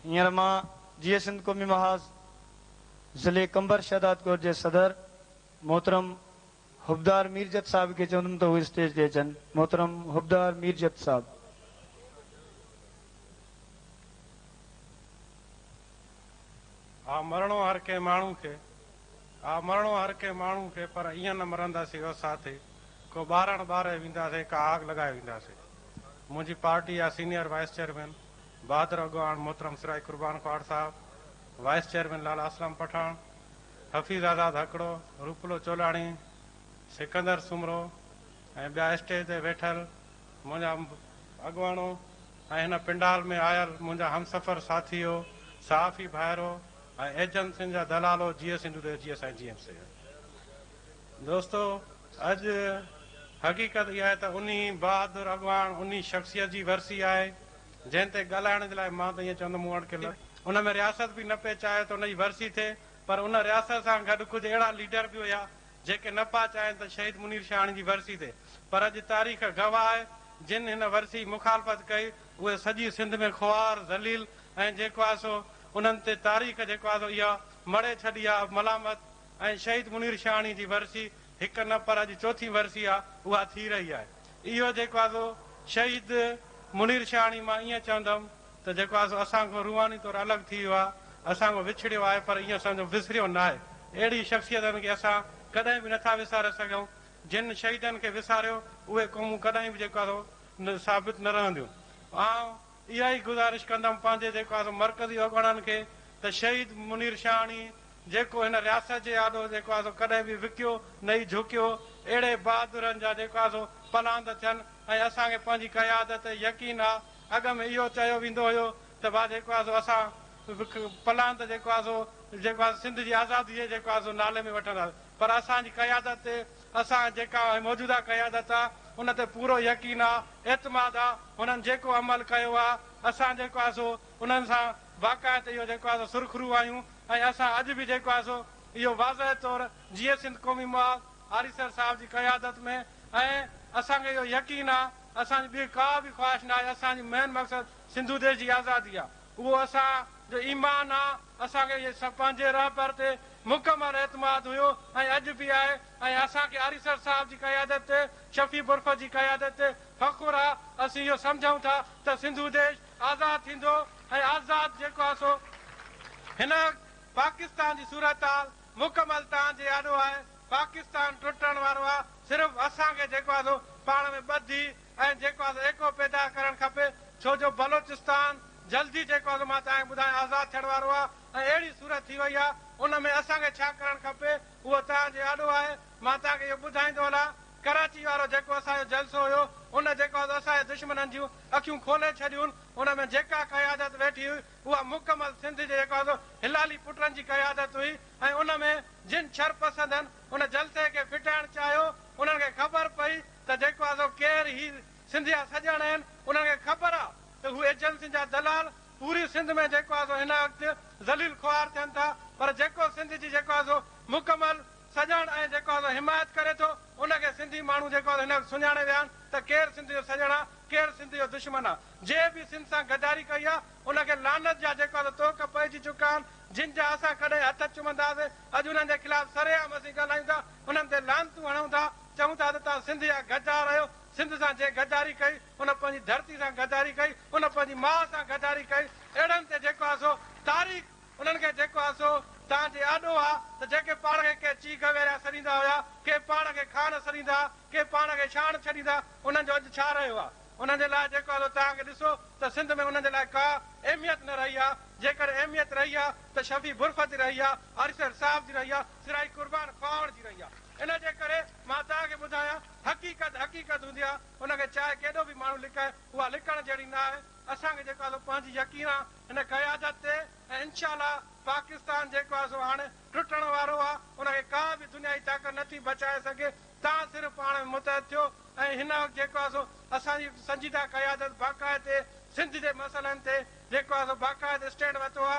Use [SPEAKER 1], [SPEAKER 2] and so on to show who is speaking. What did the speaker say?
[SPEAKER 1] هينئر مان جيئي سنڌ قومي محاذ ضلعي قمبر شهدادڪوٽ جي صدر محترم حبدار ميرجت صاحب کي چوندم ته هو اسٽيج تي اچن. محترم حبدار ميرجت صاحب.
[SPEAKER 2] آ مرڻو هر ڪنهن ماڻهو کي، آ مرڻو هر ڪنهن ماڻهو کي، پر ايئن نه مرنداسين او ساٿي، ڪو ٻارڻ ٻاري وينداسين، ڪا آگ لڳائي وينداسين. منهنجي پارٽي جا سينيئر وائيس چيئرمين بهادر اڳواڻ محترم سرائي قربان کهاوڙ صاحب، وائيس چيئرمين لالا اسلم پٺاڻ، حفيظ آزاد هڪڙو، روپلو چولاڻي، سڪندر سومرو ۽ ٻيا اسٽيج تي ويٺل منهنجا اڳواڻو ۽ هن پنڊال ۾ آيل منهنجا همسفر ساٿيو، صحافي ڀائرو ۽ ايجنسين جا دلالو جيئي سنڌو ديس جيئي سائين جي ايم سيد. دوستو اڄ حقيقت اها آهي ته انهي بهادر اڳواڻ انهي شخصيت جي ورسي آهي جنهن تي ڳالهائڻ جي لاء مان ته ائين چوندم مون وٽ ڪي ان ۾ رياست به نه پئي چاهي ته ان جي ورسي ٿئي پر ان رياست سان گڏ ڪجهه اهڙا ليڊر به هيا جيڪي نه پيا چاهين ته شهيد منير شاهاڻي جي ورسي ٿئي پر اڄ تاريخ گواهه آهي جن هن ورسي مخالفت ڪئي اهي سڄي سنڌ ۾ خوار ذليل ۽ جيڪو آهي سو انهن تي تاريخ جيڪو آهي سو اها مڙهي ڇڏي آهي ملامت ۽ شهيد منير شاهاڻي جي ورسي هڪ نه پر اڄ چوٿين ورسي آ اها ٿي رهي آهي. اهو جيڪو آ سو شهيد منير شاهاڻي مان ائين چوندم ته جيڪو آ سو اسان کان روحاني طور الڳ ٿي ويو آ، اسان کان وڇڙيو آهي پر ائين سمجهو وسريو ناهي. اهڙي شخصيتن کي اسان ڪڏهن به نٿا وساري سگهون. جن شهيدن کي وساريو اهي قومون ڪڏهن به جيڪو آ سو ثابت نه رهنديون. آئون اها ئي گذارش ڪندم پنهنجي جيڪو آ سو مرڪزي اڳواڻن کي ته شهيد منير شاهاڻي جيڪو هن رياست جي آڏو جيڪو آ سو ڪڏهن به وڪيو نه ئي جهڪيو، اهڙي بهادرن جا جيڪو آ سو پلاند ٿين ۽ اسان کي پنهنجي قيادت تي يقين آ. اڳ ۾ اهو چيو ويندو هيو ته ڀا جيڪو آ سو اسان پلاند جيڪو آ سو جيڪو آ سو سنڌ جي آزادي جي جيڪو آ سو نالي ۾ وٺنداسين پر اسان جي قيادت تي اسان جيڪا موجوده قيادت آ ان تي پورو يقين آ اعتماد آ هنن جيڪو عمل ڪيو آ اسان جيڪو آ سو انهن سان باقاعده اهو جيڪو آ سو سرخرو آهيون ۽ اسان اڄ به جيڪو آهي سو اهو واضح طور جيئي سنڌ قومي محاذ آريسر صاحب جي قيادت ۾ ۽ اسان کي اهو يقين آ اسان جي ٻي ڪا به خواهش ناهي اسان جي مين مقصد سنڌو ديش جي آزادي آ اهو اسان جو ايمان آ اسان کي پنهنجي رهبر تي مڪمل اعتماد هيو ۽ اڄ به آهي ۽ اسان کي آريسر صاحب جي قيادت تي شفيع برفت جي قيادت تي فخر آ اسين اهو سمجهون ٿا ته سنڌو ديش آزاد ٿيندو ۽ آزاد جيڪو آهي سو هن وقت پاڪستان جي صورتحال مڪمل توهان جي آڏو آهي، پاڪستان ٽٽڻ وارو آهي، صرف اسان کي جيڪو آهي سو پاڻ ۾ ٻڌي ۽ جيڪو آهي سو ايڪو پيدا ڪرڻ کپي ڇو جو بلوچستان جلدي جيڪو آهي سو مان توهان کي ٻڌايان آزاد ٿيڻ وارو آهي ۽ اهڙي صورت ٿي وئي آهي ان ۾ اسان کي ڇا ڪرڻ کپي اهو توهان جي آڏو آهي مان توهان کي اهو ٻڌائيندو هلان ڪراچي وارو جيڪو اسان جو جلسو هيو ان جيڪو آهي سو اسان جي دشمنن جون اکيون کولي ڇڏيون ان ۾ جيڪا قيادت ويٺي هئي اها مڪمل سنڌ جي جيڪو آهي سو هلالي پٽن جي قيادت هئي ۽ ان ۾ جن شرپسندن ان جلسي کي ڦٽائڻ چاهيو انهن کي خبر پئي ته جيڪو آهي سو ڪير هي سنڌ جا سڄڻ آهن انهن کي خبر آهي ته هو ايجنسين جا دلال پوري سنڌ ۾ جيڪو آهي سو هن وقت ذليل خوار ٿين ٿا پر جيڪو سنڌ جي جيڪو آهي سو مڪمل سڄڻ ۽ جيڪو آهي سو حمايت ڪري ٿو ان کي سنڌي ماڻهو جيڪو آهي سو هن وقت سڃاڻي ويا آهن ته ڪير سنڌ جو سڄڻ آهي ڪير سنڌ جو دشمن آهي جنهن به سنڌ سان غداري ڪئي آهي ان کي لعنت جا جيڪو آهي سو طوق پئجي چڪا آهن جن جا اسان ڪڏهن هٿ چمنداسين اڄ انهن جي خلاف سرعام اسين ڳالهايون ٿا انهن تي لعنتون هڻون ٿا چئون ٿا ته توهان سنڌ جا غدار آهيو سنڌ سان جنهن غداري ڪئي ان پنهنجي ڌرتي سان غداري ڪئي ان پنهنجي ماء سان غداري ڪئي اهڙن تي جيڪو آهي سو تاريخ انهن کي جيڪو آهي سو توهان جي آڏو آ ته جيڪي پاڻ کي ڪي چي گويرا سڏيندا هيا، ڪي پاڻ کي خان سڏيندا، ڪي پاڻ کي شاڻ ڇڏيندا، انهن جو اڄ ڇا رهيو آ؟ انهن جي لاء جيڪو آهي سو توهان کي ڏسو ته سنڌ ۾ انهن جي لاء ڪا اهميت نه رهي آ، جيڪڏهن اهميت رهي آ ته شفيع برفت جي رهي آ، آريسر صاحب جي رهي آ، سرائي قربان خواهڻ جي رهي آ. ان جي ڪري مان توهان کي ٻڌايان حقيقت حقيقت هوندي آ، ان کي چاهي ڪيڏو به ماڻهو لڪائي اها لڪڻ جهڙي نه آهي. اسان کي جيڪو آهي سو پنهنجي يقين آ هن قيادت تي ۽ انشاء الله پاڪستان جيڪو آهي سو هاڻي ٽٽڻ وارو آ ان کي ڪا به دنيائي طاقت نه ٿي بچائي سگهي توهان صرف پاڻ ۾ متحد ٿيو ۽ هن وقت جيڪو آهي سو اسان جي سنجيده قيادت باقاعدي سنڌ جي مسئلن تي جيڪو آهي سو باقاعدي اسٽينڊ ورتو آ